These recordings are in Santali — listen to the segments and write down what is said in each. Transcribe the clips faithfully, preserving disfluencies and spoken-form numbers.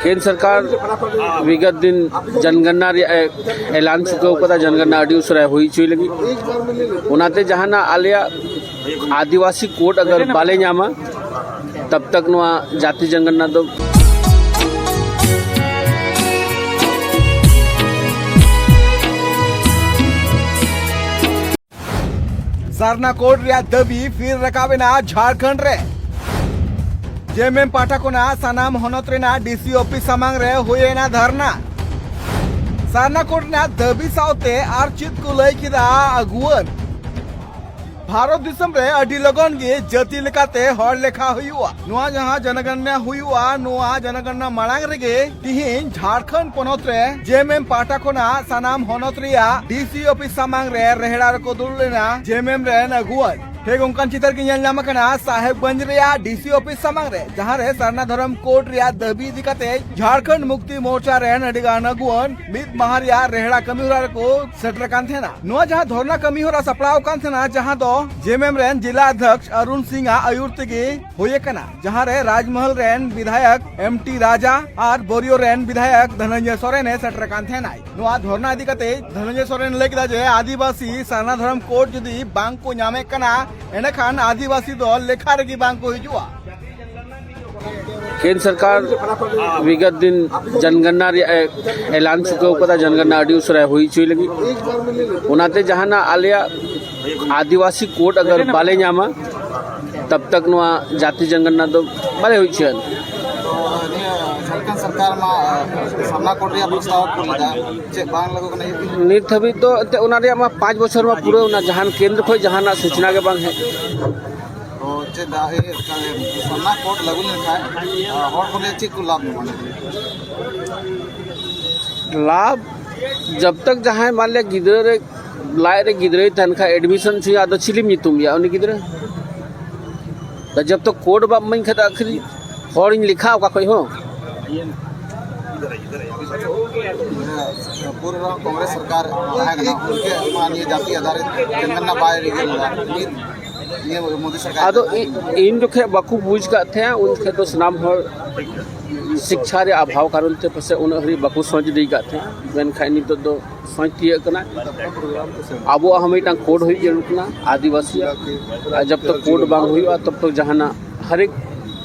ᱠᱮᱱᱫᱨᱚ ᱥᱚᱨᱠᱟᱨ ᱵᱤᱜᱚᱛ ᱫᱤᱱ ᱡᱚᱱᱜᱚᱱᱱᱟ ᱨᱮᱭᱟᱜ ᱮ ᱮᱞᱟᱱ ᱪᱩᱠᱟᱹᱣ ᱠᱟᱫᱟ, ᱡᱚᱱᱜᱚᱱᱱᱟ ᱟᱹᱰᱤ ᱩᱥᱟᱹᱨᱟ ᱦᱩᱭ ᱦᱚᱪᱚᱭ ᱞᱟᱹᱜᱤᱫ᱾ ᱚᱱᱟᱛᱮ ᱡᱟᱦᱟᱱᱟᱜ ᱟᱞᱮᱭᱟᱜ ᱟᱹᱫᱤᱵᱟᱹᱥᱤ ᱠᱳᱰ ᱟᱜᱟᱨ ᱵᱟᱞᱮ ᱧᱟᱢᱟ, ᱛᱟᱵ ᱛᱟᱠ ᱱᱚᱣᱟ ᱡᱟᱹᱛᱤ ᱡᱚᱱᱜᱚᱱᱱᱟ ᱫᱚ ᱥᱟᱨᱱᱟ ᱠᱳᱰ ᱨᱮᱭᱟᱜ ᱫᱟᱹᱵᱤ ᱯᱷᱤᱨ ᱨᱟᱠᱟᱵ ᱮᱱᱟ ᱡᱷᱟᱲᱠᱷᱚᱸᱰ ᱨᱮ᱾ ᱡᱮᱢᱮᱢ ᱯᱟᱦᱴᱟ ᱠᱷᱚᱱᱟᱜ ᱥᱟᱱᱟᱢ ᱦᱚᱱᱚᱛ ᱨᱮᱱᱟᱜ ᱰᱤ ᱥᱤ ᱚᱯᱷᱤᱥ ᱥᱟᱢᱟᱝ ᱨᱮ ᱦᱩᱭ ᱮᱱᱟ ᱫᱷᱟᱨᱱᱟ᱾ ᱥᱟᱨᱱᱟ ᱠᱳᱰ ᱨᱮᱱᱟᱜ ᱫᱟᱹᱵᱤ ᱥᱟᱶᱛᱮ ᱟᱨ ᱪᱮᱫ ᱠᱚ ᱞᱟᱹᱭ ᱠᱮᱫᱟ ᱟᱹᱜᱩᱣᱟᱹᱱ? ᱵᱷᱟᱨᱚᱛ ᱫᱤᱥᱚᱢ ᱨᱮ ᱟᱹᱰᱤ ᱞᱚᱜᱚᱱ ᱜᱮ ᱡᱟᱹᱛᱤ ᱞᱮᱠᱟᱛᱮ ᱦᱚᱲ ᱞᱮᱠᱷᱟ ᱦᱩᱭᱩᱜᱼᱟ᱾ ᱱᱚᱣᱟ ᱡᱟᱦᱟᱸ ᱡᱚᱱᱚᱜᱚᱱᱱᱟ ᱦᱩᱭᱩᱜᱼᱟ, ᱱᱚᱣᱟ ᱡᱚᱱᱚᱜᱚᱱᱱᱟ ᱢᱟᱲᱟᱝ ᱨᱮᱜᱮ ᱛᱤᱦᱤᱧ ᱡᱷᱟᱲᱠᱷᱚᱸᱰ ᱯᱚᱱᱚᱛ ᱨᱮ ᱡᱮᱢᱮᱢ ᱯᱟᱦᱴᱟ ᱠᱷᱚᱱᱟᱜ ᱥᱟᱱᱟᱢ ᱦᱚᱱᱚᱛ ᱨᱮᱭᱟᱜ ᱰᱤ ᱥᱤ ᱚᱯᱷᱤᱥ ᱥᱟᱢᱟᱝ ᱨᱮ ᱨᱮᱦᱲᱟ ᱨᱮᱠᱚ ᱫᱩᱲᱩᱵ ᱞᱮᱱᱟ ᱡᱮᱢᱮᱢ ᱨᱮᱱ ᱟᱹᱜᱩᱣᱟᱹᱱ᱾ ᱴᱷᱤᱠ ᱚᱱᱠᱟᱱ ᱪᱤᱛᱟᱹᱨ ᱜᱮ ᱧᱮᱞ ᱧᱟᱢ ᱟᱠᱟᱱᱟ ᱥᱟᱦᱮᱵᱽᱜᱚᱸᱡᱽ ᱨᱮᱭᱟᱜ ᱰᱤ ᱥᱤ ᱚᱯᱷᱤᱥ ᱥᱟᱢᱟᱝ ᱨᱮ, ᱡᱟᱦᱟᱸ ᱨᱮ ᱥᱟᱨᱱᱟ ᱫᱷᱚᱨᱚᱢ ᱠᱳᱰ ᱨᱮᱭᱟᱜ ᱫᱟᱹᱵᱤ ᱤᱫᱤ ᱠᱟᱛᱮ ᱡᱷᱟᱲᱠᱷᱚᱸᱰ ᱢᱩᱠᱛᱤ ᱢᱳᱨᱪᱟ ᱨᱮᱱ ᱟᱹᱰᱤ ᱜᱟᱱ ᱟᱹᱜᱩᱣᱟᱹᱱ ᱢᱤᱫ ᱢᱟᱦᱟ ᱨᱮᱭᱟᱜ ᱨᱮᱦᱲᱟ ᱠᱟᱹᱢᱤ ᱦᱚᱨᱟ ᱨᱮᱠᱚ ᱥᱮᱴᱮᱨ ᱠᱟᱱ ᱛᱟᱦᱮᱱᱟ᱾ ᱱᱚᱣᱟ ᱡᱟᱦᱟᱸ ᱫᱷᱚᱨᱱᱟ ᱠᱟᱹᱢᱤ ᱦᱚᱨᱟ ᱥᱟᱯᱲᱟᱣ ᱟᱠᱟᱱ ᱛᱟᱦᱮᱱᱟ, ᱡᱟᱦᱟᱸ ᱫᱚ ᱡᱮᱢᱮᱢ ᱨᱮᱱ ᱡᱤᱞᱟ ᱚᱫᱷᱭᱚᱠᱥ ᱟᱨᱩᱱ ᱥᱤᱝ ᱟᱜ ᱟᱹᱭᱩᱨ ᱛᱮᱜᱮ ᱦᱩᱭ ᱟᱠᱟᱱᱟ, ᱡᱟᱦᱟᱸ ᱨᱮ ᱨᱟᱡᱽᱢᱚᱦᱚᱞ ᱨᱮᱱ ᱵᱤᱫᱷᱟᱭᱚᱠ ᱮᱢ ᱴᱤ ᱨᱟᱡᱟ ᱟᱨ ᱵᱳᱨᱤᱭᱳ ᱨᱮᱱ ᱵᱤᱫᱷᱟᱭᱚᱠ ᱫᱷᱚᱱᱚᱱᱡᱚᱭ ᱥᱚᱨᱮᱱ ᱮ ᱥᱮᱴᱮᱨ ᱠᱟᱱ ᱛᱟᱦᱮᱱᱟᱭ᱾ ᱱᱚᱣᱟ ᱫᱷᱚᱨᱱᱟ ᱤᱫᱤ ᱠᱟᱛᱮ ᱫᱷᱚᱱᱚᱱᱡᱚᱭ ᱥᱚᱨᱮᱱ ᱞᱟᱹᱭ ᱠᱮᱫᱟ ᱡᱮ ᱟᱹᱫᱤᱵᱟᱹᱥᱤ ᱥᱟᱨᱱᱟ ᱫᱷᱚᱨᱚᱢ ᱠᱳᱰ ᱡᱩᱫᱤ ᱵᱟᱝ ᱠᱚ ᱧᱟᱢᱮᱫ ᱠᱟᱱᱟ, ᱮᱸᱰᱮᱠᱷᱟᱱ ᱟᱹᱫᱤᱵᱟᱹᱥᱤ ᱫᱚ ᱞᱮᱠᱷᱟ ᱨᱮᱜᱮ ᱵᱟᱝ ᱠᱚ ᱦᱤᱡᱩᱜᱼᱟ᱾ ᱠᱮᱱᱫᱨᱚ ᱥᱚᱨᱠᱟᱨ ᱵᱤᱜᱚᱛ ᱫᱤᱱ ᱡᱚᱱᱜᱚᱱᱱᱟ ᱨᱮᱭᱟᱜ ᱮ ᱮᱞᱟᱱ ᱪᱩᱠᱟᱹᱣ ᱠᱟᱫᱟ, ᱡᱚᱱᱜᱚᱱᱱᱟ ᱟᱹᱰᱤ ᱩᱥᱟᱹᱨᱟ ᱦᱩᱭ ᱦᱚᱪᱚᱭ ᱞᱟᱹᱜᱤᱫ᱾ ᱚᱱᱟᱛᱮ ᱡᱟᱦᱟᱱᱟᱜ ᱟᱞᱮᱭᱟᱜ ᱟᱹᱫᱤᱵᱟᱹᱥᱤ ᱠᱳᱰ ᱟᱜᱟᱨ ᱵᱟᱞᱮ ᱧᱟᱢᱟ, ᱛᱟᱵ ᱛᱟᱠ ᱱᱚᱣᱟ ᱡᱟᱹᱛᱤ ᱡᱚᱱᱜᱚᱱᱱᱟ ᱫᱚ ᱵᱟᱞᱮ ᱦᱩᱭ ᱦᱚᱪᱚᱭᱟ᱾ ᱛᱚ, ᱱᱤᱭᱟᱹ ᱡᱷᱟᱲᱠᱷᱚᱸᱰ ᱥᱚᱨᱠᱟᱨ ᱢᱟ ᱥᱟᱨᱱᱟ ᱠᱳᱰ ᱨᱮᱭᱟᱜ ᱯᱨᱚᱥᱛᱟᱵ ᱠᱚ ᱞᱮᱫᱟ, ᱪᱮᱫ ᱵᱟᱝ ᱞᱟᱹᱜᱩ ᱠᱟᱱᱟ? ᱱᱤᱛ ᱦᱟᱹᱵᱤᱡ ᱫᱚ ᱮᱱᱛᱮᱫ ᱚᱱᱟ ᱨᱮᱭᱟᱜ ᱢᱟ ᱯᱟᱸᱪ ᱵᱚᱪᱷᱚᱨ ᱢᱟ ᱯᱩᱨᱟᱹᱣ ᱮᱱᱟ, ᱡᱟᱦᱟᱱ ᱠᱮᱱᱫᱨᱚ ᱠᱷᱚᱱ ᱡᱟᱦᱟᱱᱟᱜ ᱥᱩᱪᱱᱟ ᱜᱮ ᱵᱟᱝ ᱦᱮᱡ᱾ ᱛᱚ, ᱪᱮᱫ ᱫᱟ-, ᱤᱭᱟᱹ, ᱥᱟᱨᱱᱟ ᱠᱳᱰ ᱞᱟᱹᱜᱩ ᱞᱮᱱᱠᱷᱟᱱ, ᱟᱨ, ᱦᱚᱲ ᱠᱚ ᱞᱟᱹᱭᱟ ᱪᱮᱫ ᱠᱚ ᱞᱟᱵᱷ ᱧᱟᱢᱚᱜᱼᱟ? ᱞᱟᱵᱷ, ᱡᱟᱵ ᱛᱟᱠ ᱡᱟᱦᱟᱸᱭ ᱢᱟᱱ ᱞᱤᱭᱟ ᱜᱤᱫᱽᱨᱟᱹ ᱨᱮ, ᱞᱟᱡ ᱨᱮ ᱜᱤᱫᱽᱨᱟᱹᱭ ᱛᱟᱦᱮᱱ ᱠᱷᱟᱱ, ᱮᱰᱢᱤᱥᱚᱱ ᱦᱚᱪᱚᱭᱟ, ᱟᱫᱚ ᱪᱤᱞᱤᱢ ᱧᱩᱛᱩᱢ ᱮᱭᱟ ᱩᱱᱤ ᱜᱤᱫᱽᱨᱟᱹ? ᱛᱚ ᱡᱚᱵ ᱛᱚᱠ ᱠᱳᱰ ᱵᱟᱢ ᱤᱢᱟᱹᱧ ᱠᱷᱟᱱ ᱫᱚ ᱟᱹᱠᱷᱨᱤᱧ ᱦᱚᱲᱤᱧ ᱞᱮᱠᱷᱟ ᱚᱠᱟ ᱠᱷᱚᱱ ᱦᱚᱸ? ᱯᱩᱨᱵᱚ ᱠᱚᱝᱜᱨᱮᱥ ᱥᱚᱨᱠᱟᱨ ᱛᱟᱦᱮᱸ ᱠᱟᱱᱟ, ᱩᱱᱠᱩ ᱢᱟ ᱱᱤᱭᱟᱹ ᱡᱟᱹᱛᱤ ᱟᱫᱷᱟᱨᱤᱛ ᱡᱚᱱᱜᱚᱱᱱᱟ ᱵᱟᱭ ᱨᱮᱜᱮ ᱞᱮᱫᱟ᱾ ᱱᱤᱛ ᱱᱤᱭᱟᱹ ᱢᱳᱫᱤ ᱥᱚᱨᱠᱟᱨ ᱟᱫᱚ ᱤ-, ᱤᱧ ᱡᱚᱠᱷᱮᱡ ᱵᱟᱠᱚ ᱵᱩᱡᱽ ᱠᱟᱫ ᱛᱟᱦᱮᱸᱫ, ᱩᱱ ᱡᱚᱠᱷᱮᱡ ᱫᱚ ᱥᱟᱱᱟᱢ ᱦᱚᱲ ᱥᱤᱠᱪᱷᱟ ᱨᱮ ᱚᱵᱷᱟᱵᱽ ᱠᱟᱨᱚᱱ ᱛᱮ ᱯᱟᱥᱮᱡ ᱩᱱᱟᱹᱜ ᱦᱟᱹᱨᱤᱡ ᱵᱟᱠᱚ ᱥᱚᱪ ᱤᱫᱤ ᱟᱠᱟᱫ ᱛᱟᱦᱮᱸᱫ, ᱢᱮᱱᱠᱷᱟᱱ ᱱᱤᱛᱚᱜ ᱫᱚ ᱥᱚᱪ ᱛᱤᱭᱟᱹᱜ ᱠᱟᱱᱟ᱾ ᱟᱵᱚᱣᱟᱜ ᱦᱚᱸ ᱢᱤᱫᱴᱟᱝ ᱠᱳᱰ ᱦᱩᱭᱩᱜ ᱡᱟᱹᱨᱩᱲ ᱠᱟᱱᱟ ᱟᱹᱫᱤᱵᱟᱹᱥᱤᱭᱟᱜ, ᱟᱨ ᱡᱚᱵ ᱛᱚᱠ ᱠᱳᱰ ᱵᱟᱝ ᱦᱩᱭᱩᱜᱼᱟ, ᱛᱚᱵ ᱛᱚᱠ ᱡᱟᱦᱟᱱᱟᱜ ᱦᱟᱨᱮᱠ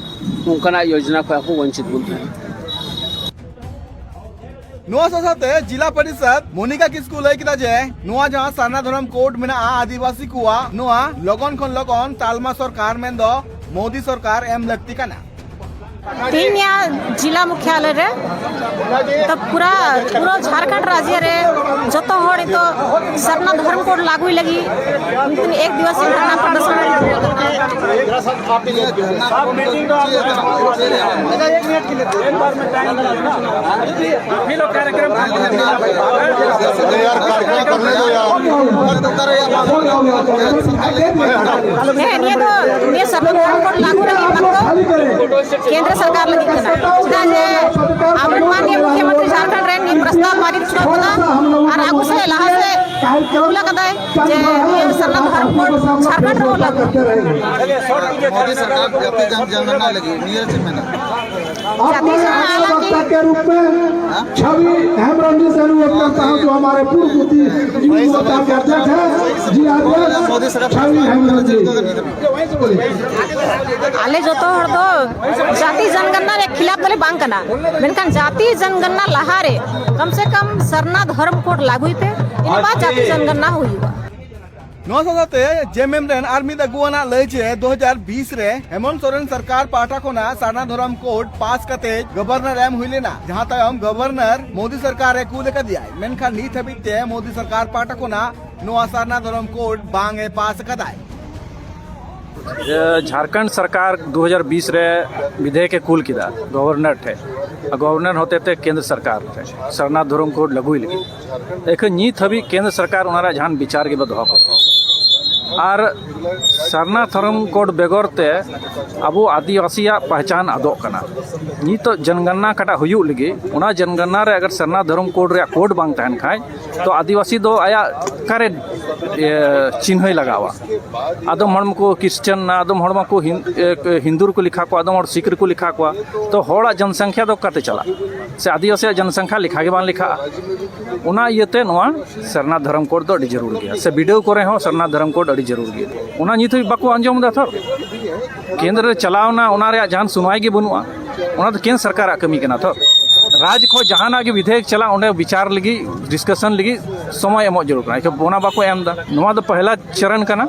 ᱚᱱᱠᱟᱱᱟᱜ ᱭᱳᱡᱽᱱᱟ ᱠᱷᱚᱱ ᱟᱵᱚ ᱵᱚᱧᱪᱤᱛ ᱵᱚᱱ ᱛᱟᱦᱮᱱᱟ᱾ ᱱᱚᱣᱟ ᱥᱟᱶ ᱥᱟᱶᱛᱮ ᱡᱤᱞᱟ ᱯᱚᱨᱤᱥᱚᱫ ᱢᱚᱱᱤᱠᱟ ᱠᱤᱥᱠᱩ ᱞᱟᱹᱭ ᱠᱮᱫᱟ ᱡᱮ ᱱᱚᱣᱟ ᱡᱟᱦᱟᱸ ᱥᱟᱨᱱᱟ ᱫᱷᱚᱨᱚᱢ ᱠᱳᱰ ᱢᱮᱱᱟᱜᱼᱟ ᱟᱹᱫᱤᱵᱟᱹᱥᱤ ᱠᱚᱣᱟᱜ, ᱱᱚᱣᱟ ᱞᱚᱜᱚᱱ ᱠᱷᱚᱱ ᱞᱚᱜᱚᱱ ᱛᱟᱞᱢᱟ ᱥᱚᱨᱠᱟᱨ ᱢᱮᱱᱫᱚ ᱢᱳᱫᱤ ᱥᱚᱨᱠᱟᱨ ᱮᱢ ᱞᱟᱹᱠᱛᱤ ᱠᱟᱱᱟ᱾ ᱛᱮᱦᱮᱧ ᱱᱤᱭᱟᱹ ᱡᱤᱞᱟ ᱢᱩᱠᱷᱭᱟᱞᱚᱭ ᱨᱮ ᱛᱚ ᱯᱩᱨᱟ, ᱯᱩᱨᱟᱹ ᱡᱷᱟᱲᱠᱷᱚᱸᱰ ᱨᱟᱡᱽᱡᱚ ᱨᱮ ᱡᱚᱛᱚ ᱦᱚᱲ ᱱᱤᱛᱚᱜ ᱥᱟᱨᱱᱟ ᱫᱷᱚᱨᱚᱢ ᱠᱳᱰ ᱞᱟᱹᱜᱩᱭ ᱞᱟᱹᱜᱤᱫ ᱢᱤᱫᱴᱮᱱ ᱮᱠ ᱫᱤᱵᱚᱥᱤᱭ ᱫᱷᱚᱨᱱᱟ ᱯᱨᱚᱫᱚᱨᱥᱚᱱ ᱦᱩᱭᱩᱜ ᱠᱟᱱᱟ᱾ ᱦᱮᱸ, ᱱᱤᱭᱟᱹ ᱫᱚ, ᱱᱤᱭᱟᱹ ᱥᱟᱨᱱᱟ ᱫᱷᱚᱨᱚᱢ ᱠᱳᱰ ᱞᱟᱹᱜᱩ ᱞᱟᱹᱜᱤᱫ ᱢᱟᱛᱚ ᱠᱮᱱᱫᱨᱚ ᱥᱚᱨᱠᱟᱨ ᱞᱟᱹᱜᱤᱫ ᱠᱟᱱᱟ᱾ ᱪᱮᱫᱟᱜ ᱡᱮ ᱟᱵᱚ ᱢᱟᱱᱱᱤᱭᱚ ᱢᱩᱠᱷᱭᱚᱢᱚᱱᱛᱨᱤ ᱡᱷᱟᱲᱠᱷᱚᱸᱰ ᱨᱮ ᱱᱤᱭᱟᱹ ᱯᱨᱚᱥᱛᱟᱵ ᱯᱟᱨᱤᱛ ᱦᱚᱪᱚ ᱠᱟᱫᱟ ᱟᱨ ᱟᱹᱜᱩ ᱥᱮ ᱞᱟᱦᱟ ᱥᱮᱫ ᱠᱩᱞ ᱠᱟᱫᱟᱭ ᱡᱮ ᱱᱤᱭᱟᱹ ᱥᱟᱨᱱᱟ ᱫᱷᱚᱨᱚᱢ ᱠᱳᱰ ᱡᱷᱟᱲᱠᱷᱚᱸᱰ ᱨᱮᱦᱚᱸ ᱞᱟᱹᱜᱩ᱾ ᱢᱳᱫᱤ ᱥᱚᱨᱠᱟᱨ ᱡᱟᱹᱛᱤ ᱡᱚᱱ-, ᱡᱚᱱᱜᱚᱱᱱᱟ ᱞᱟᱹᱜᱤᱫ ᱱᱤᱭᱟᱹ ᱨᱮ ᱪᱮᱫ ᱢᱮᱱᱟᱜᱼᱟ? ᱡᱟᱹᱛᱤ ᱡᱚᱱᱚᱜᱚᱱᱟ ᱞᱟᱹᱜᱤᱫ ᱪᱷᱚᱵᱤ ᱦᱮᱢᱵᱨᱚᱢ ᱡᱤ ᱥᱮ ᱟᱹᱞᱤᱧ ᱵᱚᱱ ᱢᱮᱛᱟ ᱦᱚᱪᱚ ᱟᱢᱟ ᱨᱮ ᱯᱩᱨᱵᱚᱛᱤ ᱡᱩᱵᱚ ᱢᱳᱨᱪᱟ ᱠᱮ ᱚᱫᱷᱭᱚᱠᱥ ᱦᱮ ᱡᱤ ᱟᱨ ᱮᱥ ᱪᱷᱚᱵᱤ ᱦᱮᱢᱵᱨᱚᱢ ᱡᱤ᱾ ᱟᱞᱮ ᱡᱚᱛᱚ ᱦᱚᱲ ᱫᱚ ᱡᱟᱹᱛᱤ ᱡᱚᱱᱜᱚᱱᱱᱟ ᱨᱮ ᱠᱷᱤᱞᱟᱯ ᱫᱚᱞᱮ ᱵᱟᱝ ᱠᱟᱱᱟ, ᱢᱮᱱᱠᱷᱟᱱ ᱡᱟᱹᱛᱤ ᱡᱚᱱᱜᱚᱱᱱᱟ ᱞᱟᱦᱟᱨᱮ ᱠᱚᱢ ᱥᱮ ᱠᱚᱢ ᱥᱟᱨᱱᱟ ᱫᱷᱚᱨᱚᱢ ᱠᱳᱰ ᱞᱟᱹᱜᱩᱭ ᱯᱮ, ᱤᱱᱟᱹ ᱵᱟᱫ ᱡᱟᱹᱛᱤ ᱡᱚᱱᱜᱚᱱᱱᱟ ᱦᱩᱭᱩᱜᱼᱟ᱾ ᱱᱚᱣᱟ ᱥᱟᱶ ᱥᱟᱶᱛᱮ ᱡᱮᱢᱮᱢ ᱨᱮᱱ ᱟᱨ ᱢᱤᱫ ᱟᱹᱜᱩᱣᱟᱱᱟᱜ ᱞᱟᱹᱭ ᱡᱮ ᱫᱩ ᱦᱟᱡᱟᱨ ᱵᱤᱥ ᱨᱮ ᱦᱮᱢᱚᱱᱛ ᱥᱚᱨᱮᱱ ᱥᱚᱨᱠᱟᱨ ᱯᱟᱦᱴᱟ ᱠᱷᱚᱱᱟᱜ ᱥᱟᱨᱱᱟ ᱫᱷᱚᱨᱚᱢ ᱠᱳᱰ ᱯᱟᱥ ᱠᱟᱛᱮ ᱜᱚᱵᱷᱚᱨᱱᱚᱨ ᱮᱢ ᱦᱩᱭ ᱞᱮᱱᱟ, ᱡᱟᱦᱟᱸ ᱛᱟᱭᱚᱢ ᱜᱚᱵᱷᱚᱨᱱᱚᱨ ᱢᱳᱫᱤ ᱥᱚᱨᱠᱟᱨ ᱮ ᱠᱩᱞ ᱟᱠᱟᱫᱮᱭᱟᱭ, ᱢᱮᱱᱠᱷᱟᱱ ᱱᱤᱛ ᱦᱟᱹᱵᱤᱡ ᱛᱮ ᱢᱳᱫᱤ ᱥᱚᱨᱠᱟᱨ ᱯᱟᱦᱴᱟ ᱠᱷᱚᱱᱟᱜ ᱱᱚᱣᱟ ᱥᱟᱨᱱᱟ ᱫᱷᱚᱨᱚᱢ ᱠᱳᱰ ᱵᱟᱝ ᱮ ᱯᱟᱥ ᱟᱠᱟᱫᱟᱭ᱾ ᱡᱮ ᱡᱷᱟᱲᱠᱷᱚᱸᱰ ᱥᱚᱨᱠᱟᱨ ᱫᱩ ᱦᱟᱡᱟᱨ ᱵᱤᱥ ᱨᱮ ᱵᱤᱫᱷᱮᱭᱚᱠ ᱮ ᱠᱩᱞ ᱠᱮᱫᱟ ᱜᱚᱵᱷᱚᱨᱱᱚᱨ ᱴᱷᱮᱱ, ᱟᱨ ᱜᱚᱵᱷᱚᱨᱱᱚᱨ ᱦᱚᱛᱮᱛᱮ ᱠᱮᱱᱫᱨᱚ ᱥᱚᱨᱠᱟᱨ ᱴᱷᱮᱱ ᱥᱟᱨᱱᱟ ᱫᱷᱚᱨᱚᱢ ᱠᱳᱰ ᱞᱟᱹᱜᱩᱭ ᱞᱟᱹᱜᱤᱫ᱾ ᱮᱠᱷᱚᱱ ᱱᱤᱛ ᱦᱟᱹᱵᱤᱡ ᱠᱮᱱᱫᱨᱚ ᱥᱚᱨᱠᱟᱨ ᱚᱱᱟ ᱨᱮᱭᱟᱜ ᱡᱟᱦᱟᱱ ᱵᱤᱪᱟᱨ ᱜᱮ ᱵᱟᱭ ᱫᱚᱦᱚ ᱠᱟᱫᱟ᱾ ᱟᱨ ᱥᱟᱨᱱᱟ ᱫᱷᱚᱨᱚᱢ ᱠᱳᱰ ᱵᱮᱜᱚᱨ ᱛᱮ ᱟᱵᱚ ᱟᱹᱫᱤᱵᱟᱹᱥᱤᱭᱟᱜ ᱯᱟᱦᱪᱟᱱ ᱟᱫᱚᱜ ᱠᱟᱱᱟ᱾ ᱱᱤᱛᱚᱜ ᱡᱚᱱᱜᱚᱱᱱᱟ ᱚᱠᱟᱴᱟᱜ ᱦᱩᱭᱩᱜ ᱞᱟᱹᱜᱤᱫ, ᱚᱱᱟ ᱡᱚᱱᱜᱚᱱᱱᱟ ᱨᱮ ᱟᱜᱟᱨ ᱥᱟᱨᱱᱟ ᱫᱷᱚᱨᱚᱢ ᱠᱳᱰ ᱨᱮᱭᱟᱜ ᱠᱳᱰ ᱵᱟᱝ ᱛᱟᱦᱮᱱ ᱠᱷᱟᱡ, ᱛᱚ ᱟᱹᱫᱤᱵᱟᱹᱥᱤ ᱫᱚ ᱟᱭᱟᱜ ᱚᱠᱟᱨᱮ, ᱮ, ᱪᱤᱱᱦᱟᱹᱭ ᱞᱟᱜᱟᱣᱟ? ᱟᱫᱚᱢ ᱦᱚᱲ ᱢᱟᱠᱚ ᱠᱷᱨᱤᱥᱪᱟᱱ ᱱᱟ, ᱟᱫᱚᱢ ᱦᱚᱲ ᱢᱟᱠᱚ ᱦᱤᱱ-, ᱮ, ᱦᱤᱱᱫᱩ ᱨᱮᱠᱚ ᱞᱮᱠᱷᱟ ᱠᱚᱣᱟ, ᱟᱫᱚᱢ ᱦᱚᱲ ᱥᱤᱠᱷ ᱨᱮᱠᱚ ᱞᱮᱠᱷᱟ ᱠᱚᱣᱟ᱾ ᱛᱚ ᱦᱚᱲᱟᱜ ᱡᱚᱱᱥᱚᱝᱠᱷᱟ ᱫᱚ ᱚᱠᱟᱛᱮ ᱪᱟᱞᱟᱜ? ᱥᱮ ᱟᱹᱫᱤᱵᱟᱹᱥᱤᱭᱟᱜ ᱡᱚᱱᱥᱚᱝᱠᱷᱟ ᱞᱮᱠᱷᱟ ᱜᱮ ᱵᱟᱝ ᱞᱮᱠᱷᱟᱜᱼᱟ᱾ ᱚᱱᱟ ᱤᱭᱟᱹᱛᱮ ᱱᱚᱣᱟ ᱥᱟᱨᱱᱟ ᱫᱷᱚᱨᱚᱢ ᱠᱳᱰ ᱫᱚ ᱟᱹᱰᱤ ᱡᱟᱹᱨᱩᱲ ᱜᱮᱭᱟ, ᱥᱮ ᱵᱤᱰᱟᱹᱣ ᱠᱚᱨᱮ ᱦᱚᱸ ᱥᱟᱨᱱᱟ ᱫᱷᱚᱨᱚᱢ ᱠᱳᱰ ᱟᱹᱰᱤ ᱡᱟᱹᱨᱩᱲ ᱜᱮᱭᱟ᱾ ᱚᱱᱟ ᱱᱤᱛ ᱦᱟᱹᱵᱤᱡ ᱵᱟᱠᱚ ᱟᱸᱡᱚᱢ ᱮᱫᱟ ᱛᱚ᱾ ᱠᱮᱱᱫᱨᱚ ᱨᱮ ᱪᱟᱞᱟᱣ ᱮᱱᱟ, ᱚᱱᱟ ᱨᱮᱭᱟᱜ ᱡᱟᱦᱟᱱ ᱥᱩᱱᱣᱟᱭ ᱜᱮ ᱵᱟᱹᱱᱩᱜᱼᱟ᱾ ᱚᱱᱟ ᱫᱚ ᱠᱮᱱᱫᱨᱚ ᱥᱚᱨᱠᱟᱨᱟᱜ ᱠᱟᱹᱢᱤ ᱠᱟᱱᱟ ᱛᱚ᱾ ᱨᱟᱡᱽ ᱠᱷᱚᱱ ᱡᱟᱦᱟᱱᱟᱜ ᱜᱮ ᱵᱤᱫᱷᱮᱭᱚᱠ ᱪᱟᱞᱟᱜ, ᱚᱸᱰᱮ ᱵᱤᱪᱟᱨ ᱞᱟᱹᱜᱤᱫ, ᱰᱤᱥᱠᱟᱥᱚᱱ ᱞᱟᱹᱜᱤᱫ ᱥᱚᱢᱚᱭ ᱮᱢᱚᱜ ᱡᱟᱹᱨᱩᱲ ᱠᱟᱱᱟ, ᱮᱱᱠᱷᱟᱱ ᱚᱱᱟ ᱵᱟᱠᱚ ᱮᱢ ᱮᱫᱟ᱾ ᱱᱚᱣᱟ ᱫᱚ ᱯᱟᱦᱞᱟ ᱪᱚᱨᱚᱱ ᱠᱟᱱᱟ᱾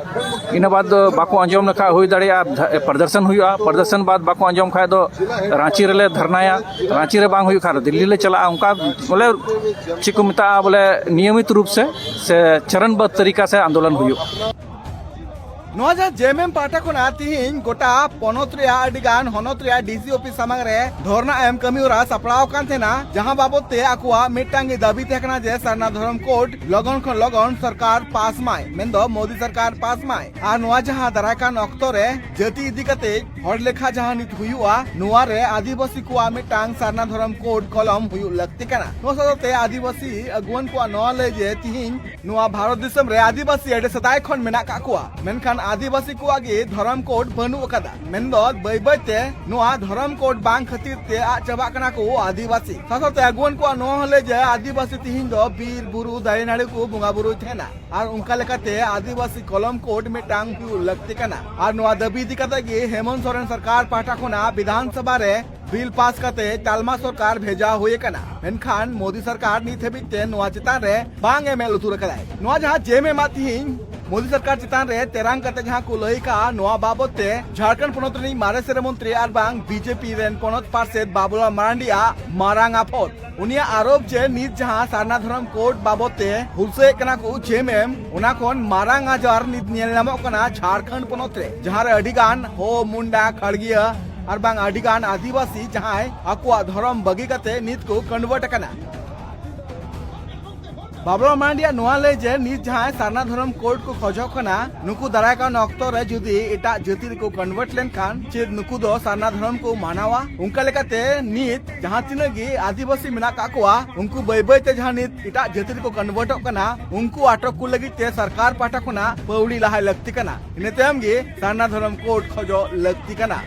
ᱤᱱᱟᱹ ᱵᱟᱫᱽ ᱫᱚ ᱵᱟᱠᱚ ᱟᱸᱡᱚᱢ ᱞᱮᱠᱷᱟᱱ ᱦᱩᱭ ᱫᱟᱲᱮᱭᱟᱜᱼᱟ ᱫᱷᱟ-, ᱯᱨᱚᱫᱚᱨᱥᱚᱱ ᱦᱩᱭᱩᱜᱼᱟ, ᱯᱨᱚᱫᱚᱨᱥᱚᱱ ᱵᱟᱫᱽ ᱵᱟᱠᱚ ᱟᱸᱡᱚᱢ ᱠᱷᱟᱱ ᱫᱚ ᱨᱟᱸᱪᱤ ᱨᱮᱞᱮ ᱫᱷᱟᱨᱱᱟᱭᱟ, ᱨᱟᱸᱪᱤ ᱨᱮ ᱵᱟᱝ ᱦᱩᱭᱩᱜ ᱠᱷᱟᱱ ᱫᱤᱞᱞᱤ ᱞᱮ ᱪᱟᱞᱟᱜᱼᱟ᱾ ᱚᱱᱠᱟ ᱵᱚᱞᱮ ᱪᱮᱫ ᱠᱚ ᱢᱮᱛᱟᱜᱼᱟ, ᱵᱚᱞᱮ ᱱᱤᱭᱚᱢᱤᱛ ᱨᱩᱯ ᱥᱮ, ᱥᱮ ᱪᱚᱨᱚᱱᱵᱚᱫᱽ ᱛᱟᱹᱨᱤᱠᱟ ᱥᱮ ᱟᱱᱫᱳᱞᱚᱱ ᱦᱩᱭᱩᱜᱼᱟ᱾ ᱱᱚᱣᱟ ᱡᱟᱦᱟᱸ ᱡᱮ ᱮᱢ ᱮᱢ ᱯᱟᱦᱴᱟ ᱠᱷᱚᱱᱟᱜ ᱛᱤᱦᱤᱧ ᱜᱚᱴᱟ ᱯᱚᱱᱚᱛ ᱨᱮᱭᱟᱜ ᱟᱹᱰᱤ ᱜᱟᱱ ᱦᱚᱱᱚᱛ ᱨᱮᱭᱟᱜ ᱰᱤ ᱥᱤ ᱚᱯᱷᱤᱥ ᱥᱟᱢᱟᱝ ᱨᱮ ᱫᱷᱚᱨᱱᱟ ᱮᱢ ᱠᱟᱹᱢᱤ ᱦᱚᱨᱟ ᱥᱟᱯᱲᱟᱣ ᱟᱠᱟᱱ ᱛᱟᱦᱮᱱᱟ, ᱡᱟᱦᱟᱸ ᱵᱟᱵᱚᱛ ᱛᱮ ᱟᱠᱚᱣᱟᱜ ᱢᱤᱫᱴᱟᱝ ᱜᱮ ᱫᱟᱹᱵᱤ ᱛᱟᱦᱮᱸ ᱠᱟᱱᱟ ᱡᱮ ᱥᱟᱨᱱᱟ ᱫᱷᱚᱨᱚᱢ ᱠᱳᱰ ᱞᱚᱜᱚᱱ ᱠᱷᱚᱱ ᱞᱚᱜᱚᱱ ᱥᱚᱨᱠᱟᱨ ᱯᱟᱥ ᱢᱟᱭ, ᱢᱮᱱᱫᱚ ᱢᱳᱫᱤ ᱥᱚᱨᱠᱟᱨ ᱯᱟᱥ ᱢᱟᱭ᱾ ᱟᱨ ᱱᱚᱣᱟ ᱡᱟᱦᱟᱸ ᱫᱟᱨᱟᱭ ᱠᱟᱱ ᱚᱠᱛᱚ ᱨᱮ ᱡᱟᱹᱛᱤ ᱤᱫᱤ ᱠᱟᱛᱮ ᱦᱚᱲ ᱞᱮᱠᱷᱟ ᱡᱟᱦᱟᱸ ᱱᱤᱛ ᱦᱩᱭᱩᱜᱼᱟ, ᱱᱚᱣᱟ ᱨᱮ ᱟᱹᱫᱤᱵᱟᱹᱥᱤ ᱠᱚᱣᱟᱜ ᱢᱤᱫᱴᱟᱝ ᱥᱟᱨᱱᱟ ᱫᱷᱚᱨᱚᱢ ᱠᱳᱰ ᱠᱚᱞᱚᱢ ᱦᱩᱭᱩᱜ ᱞᱟᱹᱠᱛᱤ ᱠᱟᱱᱟ᱾ ᱱᱚᱣᱟ ᱥᱟᱶᱛᱮ ᱟᱹᱫᱤᱵᱟᱹᱥᱤ ᱟᱹᱜᱩᱣᱟᱹᱱ ᱠᱚᱣᱟᱜ ᱱᱚᱣᱟ ᱞᱟᱹᱭ ᱡᱮ ᱛᱤᱦᱤᱧ ᱱᱚᱣᱟ ᱵᱷᱟᱨᱚᱛ ᱫᱤᱥᱚᱢ ᱨᱮ ᱟᱹᱫᱤᱵᱟᱹᱥᱤ ᱟᱹᱰᱤ ᱥᱮᱫᱟᱭ ᱠᱷᱚᱱ ᱢᱮᱱᱟᱜ ᱠᱟᱜ ᱠᱚᱣᱟ, ᱢᱮᱱᱠᱷᱟᱱ ᱟᱹᱫᱤᱵᱟᱹᱥᱤ ᱠᱚᱣᱟᱜ ᱜᱮ ᱫᱷᱚᱨᱚᱢ ᱠᱳᱰ ᱵᱟᱹᱱᱩᱜ ᱟᱠᱟᱫᱟ᱾ ᱢᱮᱱᱫᱚ ᱵᱟᱹᱭ ᱵᱟᱹᱭ ᱛᱮ ᱱᱚᱣᱟ ᱫᱷᱚᱨᱚᱢ ᱠᱳᱰ ᱵᱟᱝ ᱠᱷᱟᱹᱛᱤᱨ ᱛᱮ ᱟᱫ ᱪᱟᱵᱟᱜ ᱠᱟᱱᱟ ᱠᱚ ᱟᱹᱫᱤᱵᱟᱹᱥᱤ᱾ ᱥᱟᱶ ᱥᱟᱶᱛᱮ ᱟᱹᱜᱩᱣᱟᱹᱱ ᱠᱚᱣᱟᱜ ᱱᱚᱣᱟ ᱦᱚᱸ ᱞᱟᱹᱭ ᱡᱮ ᱟᱹᱫᱤᱵᱟᱹᱥᱤ ᱛᱤᱦᱤᱧ ᱫᱚ ᱵᱤᱨ ᱵᱩᱨᱩ ᱫᱟᱨᱮ ᱱᱟᱹᱲᱤ ᱠᱚ ᱵᱚᱸᱜᱟ ᱵᱩᱨᱩᱭ ᱛᱟᱦᱮᱱᱟ, ᱟᱨ ᱚᱱᱠᱟ ᱞᱮᱠᱟᱛᱮ ᱟᱹᱫᱤᱵᱟᱹᱥᱤ ᱠᱚᱞᱚᱢ ᱠᱳᱰ ᱢᱤᱫᱴᱟᱝ ᱦᱩᱭᱩᱜ ᱞᱟᱹᱠᱛᱤ ᱠᱟᱱᱟ᱾ ᱟᱨ ᱱᱚᱣᱟ ᱫᱟᱹᱵᱤ ᱤᱫᱤ ᱠᱟᱛᱮ ᱜᱮ ᱦᱮᱢᱚᱱᱛ ᱥᱚᱨᱮᱱ ᱥᱚᱨᱠᱟᱨ ᱯᱟᱦᱴᱟ ᱠᱷᱚᱱᱟᱜ ᱵᱤᱫᱷᱟᱱ ᱥᱚᱵᱷᱟ ᱨᱮ ᱵᱤᱞ ᱯᱟᱥ ᱠᱟᱛᱮ ᱛᱟᱞᱢᱟ ᱥᱚᱨᱠᱟᱨ ᱵᱷᱮᱡᱟ ᱦᱩᱭ ᱟᱠᱟᱱᱟ, ᱢᱮᱱᱠᱷᱟᱱ ᱢᱳᱫᱤ ᱥᱚᱨᱠᱟᱨ ᱱᱤᱛ ᱦᱟᱹᱵᱤᱡ ᱛᱮ ᱱᱚᱣᱟ ᱪᱮᱛᱟᱱ ᱨᱮ ᱵᱟᱝ ᱮ ᱢᱮᱫ ᱞᱩᱛᱩᱨ ᱟᱠᱟᱫᱟᱭ᱾ ᱱᱚᱣᱟ ᱡᱟᱦᱟᱸ ᱡᱮ ᱮᱢ ᱮᱢ ᱟᱜ ᱛᱤᱦᱤᱧ ᱢᱳᱫᱤ ᱥᱚᱨᱠᱟᱨ ᱪᱮᱛᱟᱱ ᱨᱮ ᱛᱮᱨᱟᱝ ᱠᱟᱛᱮ ᱡᱟᱦᱟᱸ ᱠᱚ ᱞᱟᱹᱭ ᱠᱟᱜᱼᱟ, ᱱᱚᱣᱟ ᱵᱟᱵᱚᱛ ᱛᱮ ᱡᱷᱟᱲᱠᱷᱚᱸᱰ ᱯᱚᱱᱚᱛ ᱨᱤᱱᱤᱡ ᱢᱟᱨᱮ ᱥᱤᱨᱟᱹ ᱢᱚᱱᱛᱨᱤ ᱟᱨ ᱵᱟᱝ ᱵᱤ ᱡᱮ ᱯᱤ ᱨᱮᱱ ᱯᱚᱱᱚᱛ ᱯᱟᱨᱥᱮᱛ ᱵᱟᱵᱩᱞᱟᱞ ᱢᱟᱨᱟᱱᱰᱤᱭᱟᱜ ᱢᱟᱨᱟᱝ ᱟᱯᱷᱚᱨ, ᱩᱱᱤᱭᱟᱜ ᱟᱨᱳᱯ ᱡᱮ ᱱᱤᱛ ᱡᱟᱦᱟᱸ ᱥᱟᱨᱱᱟ ᱫᱷᱚᱨᱚᱢ ᱠᱳᱰ ᱵᱟᱵᱚᱛ ᱛᱮ ᱦᱩᱞᱥᱟᱹᱭᱮᱫ ᱠᱟᱱᱟ ᱠᱚ ᱡᱮ ᱮᱢ ᱮᱢ, ᱚᱱᱟ ᱠᱷᱚᱱ ᱢᱟᱨᱟᱝ ᱟᱡᱟᱨ ᱱᱤᱛ ᱧᱮᱞ ᱧᱟᱢᱚᱜ ᱠᱟᱱᱟ ᱡᱷᱟᱲᱠᱷᱚᱸᱰ ᱯᱚᱱᱚᱛ ᱨᱮ, ᱡᱟᱦᱟᱸ ᱨᱮ ᱟᱹᱰᱤ ᱜᱟᱱ ᱦᱳ, ᱢᱩᱱᱰᱟ, ᱠᱷᱟᱲᱜᱤᱭᱟᱹ ᱟᱨ ᱵᱟᱝ ᱟᱹᱰᱤ ᱜᱟᱱ ᱟᱹᱫᱤᱵᱟᱹᱥᱤ ᱡᱟᱦᱟᱸᱭ ᱟᱠᱚᱣᱟᱜ ᱫᱷᱚᱨᱚᱢ ᱵᱟᱹᱜᱤ ᱠᱟᱛᱮ ᱱᱤᱛ ᱠᱚ ᱠᱚᱱᱵᱷᱟᱨᱴ ᱟᱠᱟᱱᱟ᱾ ᱵᱟᱵᱞᱟ ᱢᱟᱨᱟᱱᱰᱤᱭᱟᱜ ᱱᱚᱣᱟ ᱞᱟᱹᱭ ᱡᱮ ᱱᱤᱛ ᱡᱟᱦᱟᱸᱭ ᱥᱟᱨᱱᱟ ᱫᱷᱚᱨᱚᱢ ᱠᱳᱰ ᱠᱚ ᱠᱷᱚᱡᱚᱜ ᱠᱟᱱᱟ, ᱱᱩᱠᱩ ᱫᱟᱨᱟᱭ ᱠᱟᱱ ᱚᱠᱛᱚ ᱨᱮ ᱡᱩᱫᱤ ᱮᱴᱟᱜ ᱡᱟᱹᱛᱤ ᱨᱮᱠᱚ ᱠᱚᱱᱵᱷᱟᱨᱴ ᱞᱮᱱᱠᱷᱟᱱ ᱪᱮᱫ ᱱᱩᱠᱩ ᱫᱚ ᱥᱟᱨᱱᱟ ᱫᱷᱚᱨᱚᱢ ᱠᱚ ᱢᱟᱱᱟᱣᱟ? ᱚᱱᱠᱟ ᱞᱮᱠᱟᱛᱮ ᱱᱤᱛ ᱡᱟᱦᱟᱸ ᱛᱤᱱᱟᱹᱜ ᱜᱮ ᱟᱹᱫᱤᱵᱟᱹᱥᱤ ᱢᱮᱱᱟᱜ ᱠᱟᱜ ᱠᱚᱣᱟ, ᱩᱱᱠᱩ ᱵᱟᱹᱭ ᱵᱟᱹᱭ ᱛᱮ ᱡᱟᱦᱟᱸ ᱱᱤᱛ ᱮᱴᱟᱜ ᱡᱟᱹᱛᱤ ᱨᱮᱠᱚ ᱠᱚᱱᱵᱷᱟᱨᱴᱚᱜ ᱠᱟᱱᱟ, ᱩᱱᱠᱩ ᱟᱴᱚᱠ ᱠᱚ ᱞᱟᱹᱜᱤᱫ ᱛᱮ ᱥᱚᱨᱠᱟᱨ ᱯᱟᱦᱴᱟ ᱠᱷᱚᱱᱟᱜ ᱯᱟᱹᱣᱲᱤ ᱞᱟᱦᱟᱭ ᱞᱟᱹᱠᱛᱤ ᱠᱟᱱᱟ᱾ ᱤᱱᱟᱹ ᱛᱟᱭᱚᱢ ᱜᱮ ᱥᱟᱨᱱᱟ ᱫᱷᱚᱨᱚᱢ ᱠᱳᱰ ᱠᱷᱚᱡᱚᱜ ᱞᱟᱹᱠᱛᱤ ᱠᱟᱱᱟ᱾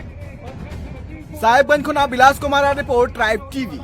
ᱥᱟᱦᱮᱵᱽᱜᱚᱸᱡᱽ ᱠᱷᱚᱱᱟᱜ ᱵᱤᱞᱟᱥ ᱠᱩᱢᱟᱨ ᱟᱜ ᱨᱤᱯᱳᱨᱴ, ᱴᱨᱟᱭᱤᱵᱽ ᱴᱤᱵᱷᱤ᱾